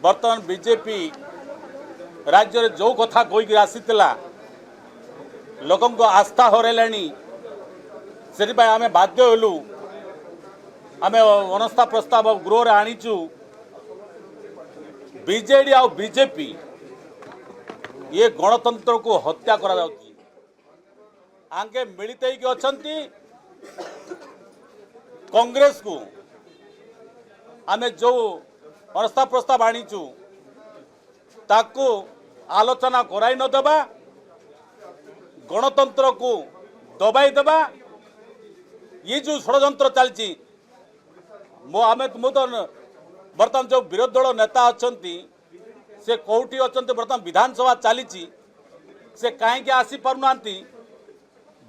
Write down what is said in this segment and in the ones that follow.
ବର୍ତ୍ତମାନ ବିଜେପି ରାଜ୍ୟରେ ଯେଉଁ କଥା କହିକି ଆସିଥିଲା, ଲୋକଙ୍କ ଆସ୍ଥା ହରାଇଲାଣି। ସେଥିପାଇଁ ଆମେ ବାଧ୍ୟ ହେଲୁ, ଆମେ ଅନାସ୍ଥା ପ୍ରସ୍ତାବ ଗୃହରେ ଆଣିଛୁ। ବିଜେଡି ଆଉ ବିଜେପି, ଇଏ ଗଣତନ୍ତ୍ରକୁ ହତ୍ୟା କରାଯାଉଛି। ଆଙ୍କେ ମିଳିତ ହେଇକି ଅଛନ୍ତି। କଂଗ୍ରେସକୁ ଆମେ ଯେଉଁ ଅନାସ୍ଥା ପ୍ରସ୍ତାବ ଆଣିଛୁ, ତାକୁ ଆଲୋଚନା କରାଇ ନ ଦେବା, ଗଣତନ୍ତ୍ରକୁ ଦବାଇ ଦେବା, ଇଏ ଯେଉଁ ଷଡ଼ଯନ୍ତ୍ର ଚାଲିଛି। ମୁଁ ତ ବର୍ତ୍ତମାନ ଯେଉଁ ବିରୋଧୀ ଦଳ ନେତା ଅଛନ୍ତି, ସେ କେଉଁଠି ଅଛନ୍ତି? ବର୍ତ୍ତମାନ ବିଧାନସଭା ଚାଲିଛି, ସେ କାହିଁକି ଆସିପାରୁନାହାନ୍ତି?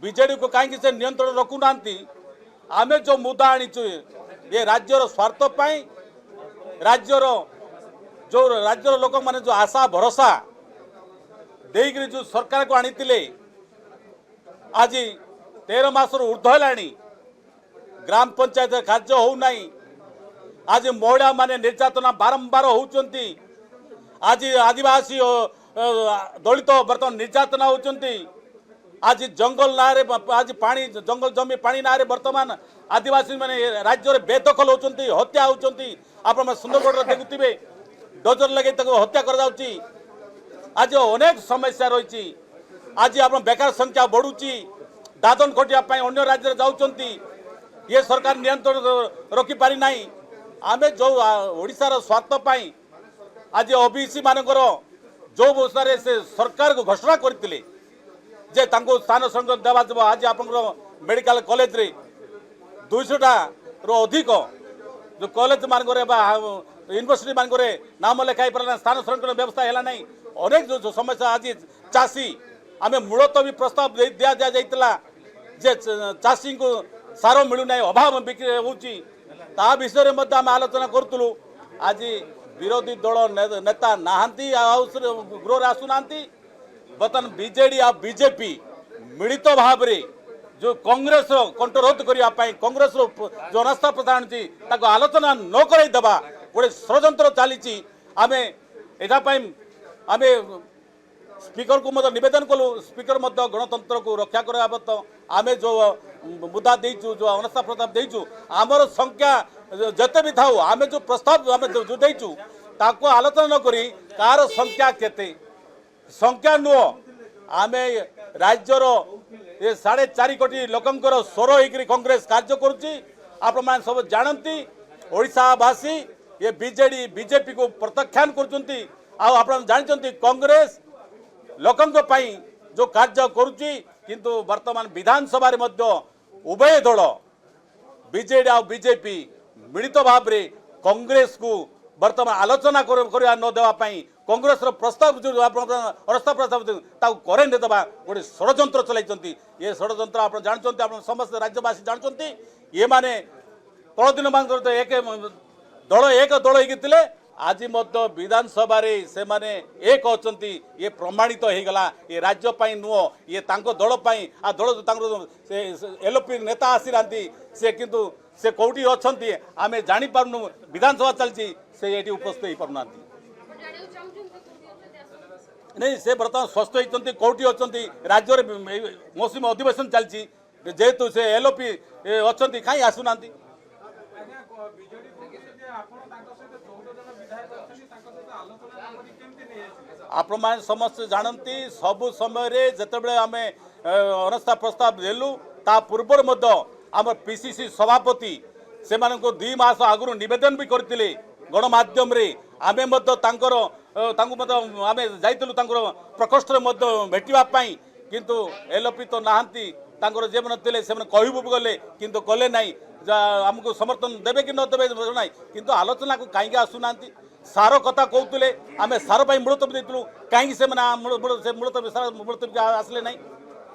ବିଜେଡ଼ିକୁ କାହିଁକି ସେ ନିୟନ୍ତ୍ରଣ ରଖୁନାହାନ୍ତି? ଆମେ ଯେଉଁ ମୁଦ୍ଦା ଆଣିଛୁ, ଏ ରାଜ୍ୟର ସ୍ୱାର୍ଥ ପାଇଁ, ରାଜ୍ୟର ଲୋକମାନେ ଯେଉଁ ଆଶା ଭରସା ଦେଇକରି ଯେଉଁ ସରକାରକୁ ଆଣିଥିଲେ, ଆଜି 13 ମାସରୁ ଉର୍ଦ୍ଧ୍ୱ ହେଲାଣି, ଗ୍ରାମ ପଞ୍ଚାୟତ କାର୍ଯ୍ୟ ହେଉନାହିଁ। ଆଜି ମହିଳାମାନେ ନିର୍ଯାତନା ବାରମ୍ବାର ହେଉଛନ୍ତି। ଆଜି ଆଦିବାସୀ ଓ ଦଳିତ ବର୍ତ୍ତମାନ ନିର୍ଯାତନା ହେଉଛନ୍ତି। ଆଜି ଜଙ୍ଗଲ ନାଁରେ, ଆଜି ପାଣି, ଜଙ୍ଗଲ ଜମି ପାଣି ନାଁରେ ବର୍ତ୍ତମାନ ଆଦିବାସୀ ମାନେ ରାଜ୍ୟରେ ବେଦଖଲ ହେଉଛନ୍ତି, ହତ୍ୟା ହେଉଛନ୍ତି। ଆପଣମାନେ ସୁନ୍ଦରଗଡ଼ରେ ଦେଖୁଥିବେ, ଡୋଜର ଲଗେଇ ତାକୁ ହତ୍ୟା କରାଯାଉଛି। ଆଜି ଅନେକ ସମସ୍ୟା ରହିଛି। ଆଜି ଆପଣ ବେକାର ସଂଖ୍ୟା ବଢ଼ୁଛି, ଦାଦନ ଖଟିବା ପାଇଁ ଅନ୍ୟ ରାଜ୍ୟରେ ଯାଉଛନ୍ତି। ଇଏ ସରକାର ନିୟନ୍ତ୍ରଣ ରଖିପାରି ନାହିଁ। ଆମେ ଯେଉଁ ଓଡ଼ିଶାର ସ୍ୱାର୍ଥ ପାଇଁ ଆଜି ଓବିସି ମାନଙ୍କର ଯେଉଁ ଅବସ୍ଥାରେ ସେ ସରକାରକୁ ଘୋଷଣା କରିଥିଲେ ଯେ ତାଙ୍କୁ ସ୍ଥାନ ସଂରକ୍ଷଣ ଦେବାଯିବ, ଆଜି ଆପଣଙ୍କର ମେଡ଼ିକାଲ କଲେଜରେ 200ଟାରୁ ଅଧିକ ଯେଉଁ କଲେଜ ମାନଙ୍କରେ ବା ୟୁନିଭର୍ସିଟି ମାନଙ୍କରେ ନାମ ଲେଖା ହେଇପାରିଲା, ସ୍ଥାନ ସଂରକ୍ଷଣ ବ୍ୟବସ୍ଥା ହେଲା ନାହିଁ। ଅନେକ ଯେଉଁ ସମସ୍ୟା, ଆଜି ଚାଷୀ, ଆମେ ମୁଲତବୀ ପ୍ରସ୍ତାବ ଦିଆଯାଇଥିଲା ଯେ ଚାଷୀଙ୍କୁ ସାର ମିଳୁନାହିଁ, ଅଭାବ ବିକ୍ରି ହେଉଛି, ତା ବିଷୟରେ ମଧ୍ୟ ଆମେ ଆଲୋଚନା କରୁଥିଲୁ। ଆଜି ବିରୋଧୀ ଦଳ ନେତା ନାହାନ୍ତି, ଆଉ ଗୃହରେ ଆସୁନାହାନ୍ତି। ବର୍ତ୍ତମାନ ବିଜେଡି ଆଉ ବିଜେପି ମିଳିତ ଭାବରେ ଯେଉଁ କଂଗ୍ରେସର କଣ୍ଠରୋଧ କରିବା ପାଇଁ, କଂଗ୍ରେସର ଯେଉଁ ଅନାସ୍ଥା ପ୍ରସ୍ତାବ ଆଣିଛି, ତାକୁ ଆଲୋଚନା ନ କରାଇ ଦେବା ଗୋଟେ ଷଡ଼ଯନ୍ତ୍ର ଚାଲିଛି। ଆମେ ଏଟା ପାଇଁ ଆମେ ସ୍ପିକରକୁ ମଧ୍ୟ ନିବେଦନ କଲୁ। ସ୍ପିକର ମଧ୍ୟ ଗଣତନ୍ତ୍ରକୁ ରକ୍ଷା କରିବା ବାବଦ ଆମେ ଯେଉଁ ମୁଦ୍ଦା ଦେଇଛୁ, ଯେଉଁ ଅନାସ୍ଥା ପ୍ରସ୍ତାବ ଦେଇଛୁ, ଆମର ସଂଖ୍ୟା ଯେତେ ବି ଥାଉ, ଆମେ ଯେଉଁ ପ୍ରସ୍ତାବ ଆମେ ଯେଉଁ ଦେଇଛୁ, ତାକୁ ଆଲୋଚନା ନ କରି କାହାର ସଂଖ୍ୟା କେତେ, ସଂଖ୍ୟା ନୁହଁ, ଆମେ ରାଜ୍ୟର ଏ 4.5 କୋଟି ଲୋକଙ୍କର ସ୍ୱର ହେଇକରି କଂଗ୍ରେସ କାର୍ଯ୍ୟ କରୁଛି। ଆପଣମାନେ ସବୁ ଜାଣନ୍ତି, ଓଡ଼ିଶାବାସୀ ଏ ବିଜେଡି ବିଜେପିକୁ ପ୍ରତ୍ୟାଖ୍ୟାନ କରୁଛନ୍ତି। ଆଉ ଆପଣ ଜାଣିଛନ୍ତି, କଂଗ୍ରେସ ଲୋକଙ୍କ ପାଇଁ ଯେଉଁ କାର୍ଯ୍ୟ କରୁଛି। କିନ୍ତୁ ବର୍ତ୍ତମାନ ବିଧାନସଭାରେ ମଧ୍ୟ ଉଭୟ ଦଳ, ବିଜେଡି ଆଉ ବିଜେପି, ମିଳିତ ଭାବରେ କଂଗ୍ରେସକୁ ବର୍ତ୍ତମାନ ଆଲୋଚନା କରିବା ନ ଦେବା ପାଇଁ, କଂଗ୍ରେସର ପ୍ରସ୍ତାବ ଯେଉଁ ଆପଣଙ୍କର ଅନାସ୍ଥା ପ୍ରସ୍ତାବ ତାକୁ କରେଇ ନ ଦେବା ଗୋଟେ ଷଡ଼ଯନ୍ତ୍ର ଚଲାଇଛନ୍ତି। ଏ ଷଡ଼ଯନ୍ତ୍ର ଆପଣ ଜାଣୁଛନ୍ତି, ଆପଣ ସମସ୍ତେ ରାଜ୍ୟବାସୀ ଜାଣୁଛନ୍ତି। ଏମାନେ ତଳ ଦିନମାନଙ୍କର ତ ଏକ ଦଳ, ଏକ ଦଳ ହେଇକି ଥିଲେ। ଆଜି ମଧ୍ୟ ବିଧାନସଭାରେ ସେମାନେ ଏକ ଅଛନ୍ତି, ଇଏ ପ୍ରମାଣିତ ହେଇଗଲା। ଏ ରାଜ୍ୟ ପାଇଁ ନୁହଁ, ଇଏ ତାଙ୍କ ଦଳ ପାଇଁ। ଆଉ ଦଳ ତାଙ୍କର ସେ ଏଲ୍ଓପି ନେତା ଆସିନାହାନ୍ତି ସେ, କିନ୍ତୁ ସେ କୋଉଠି ଅଛନ୍ତି ଆମେ ଜାଣିପାରୁନୁ। ବିଧାନସଭା ଚାଲିଛି, ସେ ଏଠି ଉପସ୍ଥିତ ହେଇପାରୁନାହାନ୍ତି। ଆପଣ ଜାଣିବାକୁ ଚାହୁଁଛନ୍ତି ସେ କୋଉଠି ଅଛନ୍ତି, ଆସନ୍ତୁ। ନାଇଁ, ସେ ବର୍ତ୍ତମାନ ସୁସ୍ଥ ହେଇଛନ୍ତି, କୋଉଠି ଅଛନ୍ତି? ରାଜ୍ୟରେ ଏଇ ମୌସୁମୀ ଅଧିବେଶନ ଚାଲିଛି, ଯେହେତୁ ସେ ଏଲ୍ଓପି ଅଛନ୍ତି, କାହିଁ ଆସୁନାହାନ୍ତି? ଆଜ୍ଞା, ବିଜେଡି କହୁଛି ଯେ ଆପଣ ତାଙ୍କ ସହିତ 14 ଜଣ ବିଧାୟକ ଅଛନ୍ତି, ତାଙ୍କ ସହିତ ଆଲୋଚନା ନ କରି କେମିତି ନେଇ ଆସିଲେ? ଆପଣମାନେ ସମସ୍ତେ ଜାଣନ୍ତି, ସବୁ ସମୟରେ ଯେତେବେଳେ ଆମେ ଅନାସ୍ଥା ପ୍ରସ୍ତାବ ଦେଲୁ, ତା ପୂର୍ବରୁ ମଧ୍ୟ ଆମ ପିସିସି ସଭାପତି ସେମାନଙ୍କୁ 2 ମାସ ଆଗରୁ ନିବେଦନ ବି କରିଥିଲେ ଗଣମାଧ୍ୟମରେ। ଆମେ ମଧ୍ୟ ତାଙ୍କୁ ମଧ୍ୟ ଆମେ ଯାଇଥିଲୁ ତାଙ୍କର ପ୍ରକୋଷ୍ଠରେ ମଧ୍ୟ ଭେଟିବା ପାଇଁ। କିନ୍ତୁ ଏଲ୍ଓପି ତ ନାହାନ୍ତି, ତାଙ୍କର ଯେଉଁମାନେ ଥିଲେ ସେମାନେ କହିବୁ ଗଲେ, କିନ୍ତୁ କଲେ ନାହିଁ। ଆମକୁ ସମର୍ଥନ ଦେବେ କି ନ ଦେବେ ନାହିଁ, କିନ୍ତୁ ଆଲୋଚନାକୁ କାହିଁକି ଆସୁନାହାନ୍ତି? ସାର କଥା କହୁଥିଲେ, ଆମେ ସାର ପାଇଁ ମୁଲତବୀ ଦେଇଥିଲୁ, କାହିଁକି ସେମାନେ ସେ ମୁଲତବୀ, ସାର ମୁଲତବୀ ଆସିଲେ ନାହିଁ?